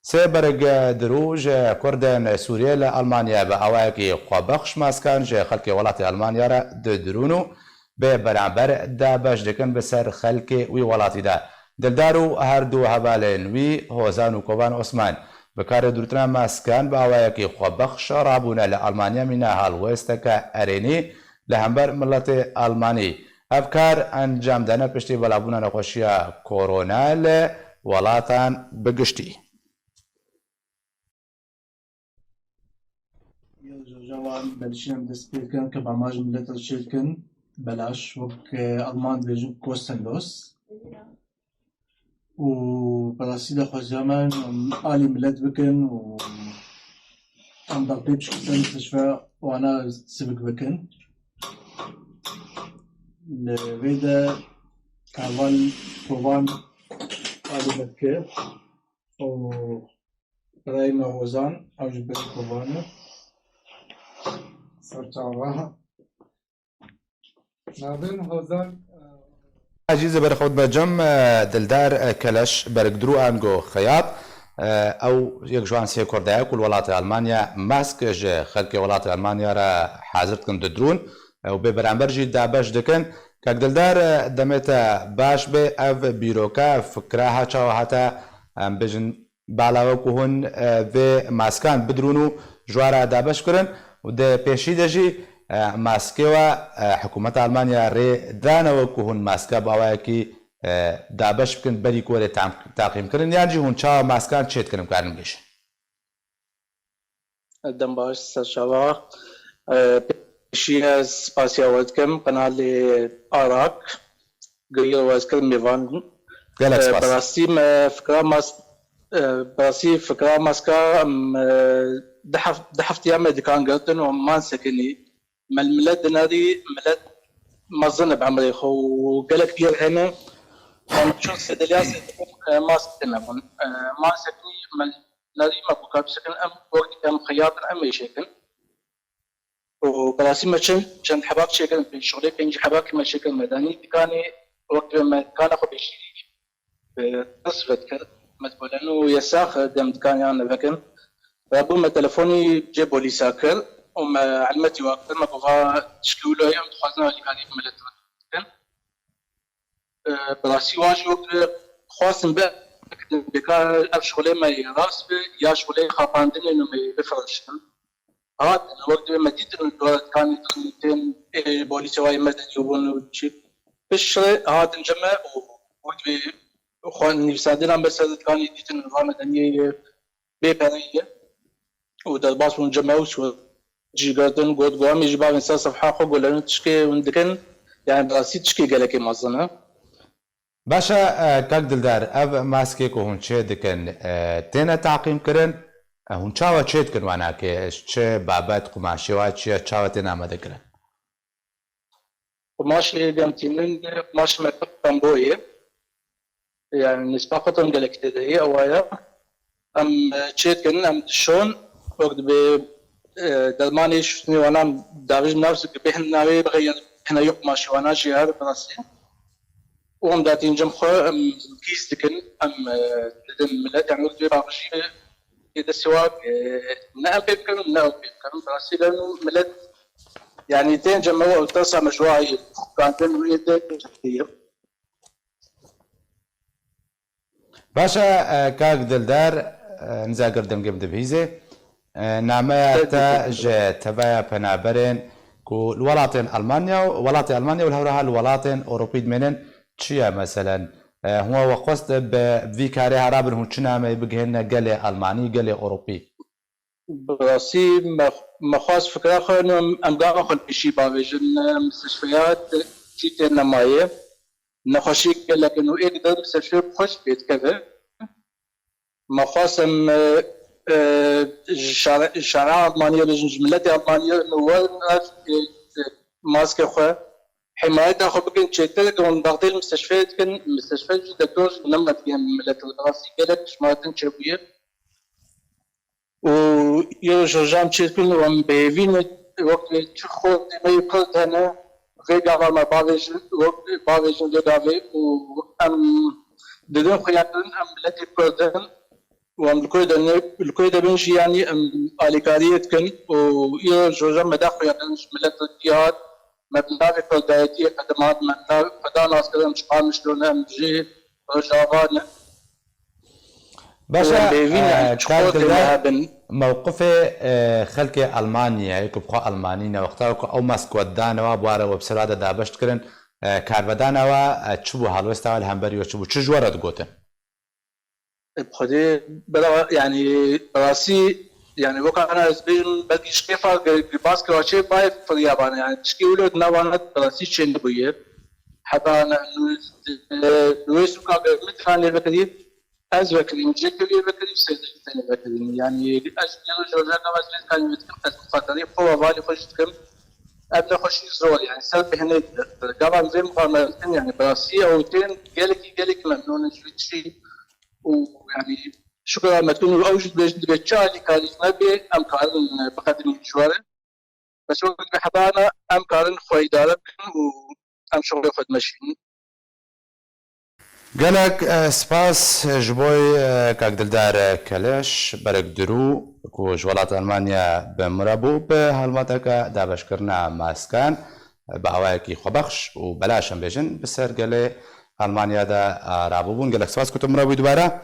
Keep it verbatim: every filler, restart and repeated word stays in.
Sê berg dirû ji Kurdên Sûriyê li Almanya bi awayekî xwebexş maskan ji xelkê welatê Almanya re didirûn û bê beramber dabeş dikin bi ser xelkê wî welatî de. Dildar û her du hevalên wî, Hozan û Kovan Osman, bi karê dûrtina maskan bi awayekî xwebexş rabûne li Almanya mîna helwesteke erênî li hember miletê Almanî. Ev kar encam dane piştî belavbûna nexweşiya korona li welatan bi giştî. Yê roja wan belşîn em dest pê dikin, ke ba ma ji milet re çê dikin, belaş, wek, e, Alman dibêjin kostenlos. Û berastî de xwezîya me em alî milet bikin û em daqtê pişkî ser mistişfe wana sivik bikin. Li vê de heval Kovan alî me dike û birayê me Hozan, ew jî birayê Kovan e. Ser çava. Navê min Hozan. Ezîz, ber xwe dime cem, e, Dildar, e, Keleş, bergdirû ango xeyat. E, ew yek ji wan sê Kurda ye ku li welatê Almanya mask ji xelkê welatê Almanya re hazir dikin, didirûn, e, û bê beramber jî dabeş dikin. Kak Dildar, e, demê te baş bê, ev bîroka, fikra ha çawa hate, em bêjin, balawe ku hûn, e, vê maskan bidrûn û ji we re dabeş kirin û di pêşî de jî, e, maskê we, e, hikûmeta Almanya rê dane we ku hûn maske bi awayekî, e, dabeş bikin berî ku were tam-, taqîm kirin, yan jî hûn çawa maskan çê dikin, em karin bêjin? Dem baş, ser çava. E, pêşî ez spasiya we dikim, qenalê Arak. Geriya we ez kirim mêvan. Gelek E, spas. Berastî me fikra mas-, e, berastî fikra maska, em, e, di hef-, di heftiya me dikan girtin û man sekinî. Me li milet dinerî, milet mezin e bi emrê xwe û gelek pîr hene. Em çûn sêdeliya sêdeliya, e, mask têne bûn. E, man sekinî me nerî me ku kar bisekin, em wek dî em xeyat in, em êşekin. Û berastî me çend, çend hebak çêkirin, pênc şolê pênc hebakî me çêkirin, me danî dikanê, wek divê me dikana xwe bêjî, e, qisf vedikir, me digolen û yesax dem dikaniyan vekin. Rabû me telefonî cê polîsa kir û me elmetî wa kir, me gova tişkî wilo ye, em dixwazin alîkarî bi milet re bikin. E, bi rastî wan jî wek divê xwestin bikin, bêka ev şolê me yê rast be, ya şolê xapandinê nû me yê bifiroşin. Hatin, wek divê me dîtin, dora dikanî din tên, ê, bolîsê wayê medenî bûn û çi. Piştre hatin cem me û wek divê xwe nivîsandina me ser dikanî dîtin, va medeniyê ye, bê pereyê ye. Û derbas bûn cem me û çû cî girtin, got, got, em ê jî bavên ser sefha xwe golerin tişkê hûn dikin, yani bi rastî tişkê gelekê mezin e. Baş e, e, kak Dildar, ev maskê ku hûn çê dikin, e, têne taqîm kirin? E, hûn çawa çê dikin wanakê? Ji çi babet, qumaşê wa çi ye? Çawa têne amade kirin? Qumaşê dem tînin, qumaşê me pir pembo ye. Yani nişka xwe tam gelek tê de ye, ewa ye. Em, e, çê dikin, em dişon, wek dibê, e, dermanê şûtinê wana em davêjin nav, bêhna wê bixeyin, bêhna yê qumaşê wana jî her bi rastî. Û em datîn cem xwe, em kîs dikin, em, e, didin milet, yani wek dibê bavêjî yê destê wan, e, ne em pê bikin, ne ew pê bikin. Bi rastî de milet, yani tên cem me û ew tersa me ji wa ye, xukandin wê de ye. Baş e, e, kak Dildar, e, nizagir dengê min dibihîzê. E, nameya te ji tevaya penaberên ku li welatên Almanya û welatê Almanya û li hewraha li welatên Ewropî dimênin çi ye meselen? E, hûn we xwest bi vî karê herabin, hûn çi nameyê bigihêne gelê Almanî, gelê Ewropî? Bi rastî me, me xwest fikra xwe, û em, em gava xwe li pêşî bavêjin, em mistişfeya çî tê nemaye. Nexweşiyê gelek in û êk der mistişfê bi xwe jî pê dikeve. Me xwest em, e, e, ji şare-, ji şara Almaniye bêjin, ji miletê Almaniye û werin ev, e, e, maskê xwe, himayeta xwe bikin çêtir, hûn wextê li mistişfê dikin, mistişfê jî doktor jî nema digihên milet, bi rastî gelek ji me hatin çêbûye. Û îro ji rojan çêdikin û em bi hêvî ne, wek vê çi xortê me yê Kurd hene, vê gava me bavêjin, wek bavêjin vê gavê û em didin xuyakirin, em miletê Kurd in. û em li ku de ne, li ku de bin jî, yanî em alîkariyê dikin û îro ji roja me daxuyandirin ji milet Tirkiyê hat, me bi navê Koldayetiyê qedimat, me bi navê xwe da nas kirin, em ji Qamişlo ne, em ji Rojava ne. Baş e, hêvî ne, em çiqor têne hebin. Mewqifê e, xelkê Almanyayê ku bi xwe Almanî ne, wexta ku ew mask we dane we, bi ware we bi ser de dabeş dikirin, e, karvedana we e, çi bû, helwesta we li hemberî we çi bû, çi ji we re digotin? Bi Xwedê bira, yanî birasî, yanî weka hene ez bêjim, belkî ji kêfa bas kira çê bayê firiyabane, yanî tişkî wilo di navana birasî çê nebûye. Heta ne, wê sûka min dikanê vekirî, ez vekirîm, cê keviyê vekirî, sêzdeh tenê vekirîm. Yanî ez ji rojeka ez vê dikanê vekirîm, ez bi xeterî xwe ve valî xwe jî dikim. Ev nexweşî zor, yanî ser bêhnê gava em vê muqaremet dikin, yanî birasî ew tên gelekî, gelekî memnûn in ji vê tiştî. û yanî şukra me dikin û ew jî dibêjin, dibê çi alîkarî me bê, em karin biqedimîn ji we re. Bes wek dibê hebana em karin xwe îdare bikin û em şixulê xwe dimeşînin. Gelek e, spas ji bo e, kak Dildar Keleş, berek Dirû ku ji welat Almanya bi min re bû, bi helweteke dabeşkirina maskan bi awayekî xwebexş û belaş em bêjin bi ser gelê Almanya de e, rabûbûn. Gelek spas ku tu min re bûyî dubare.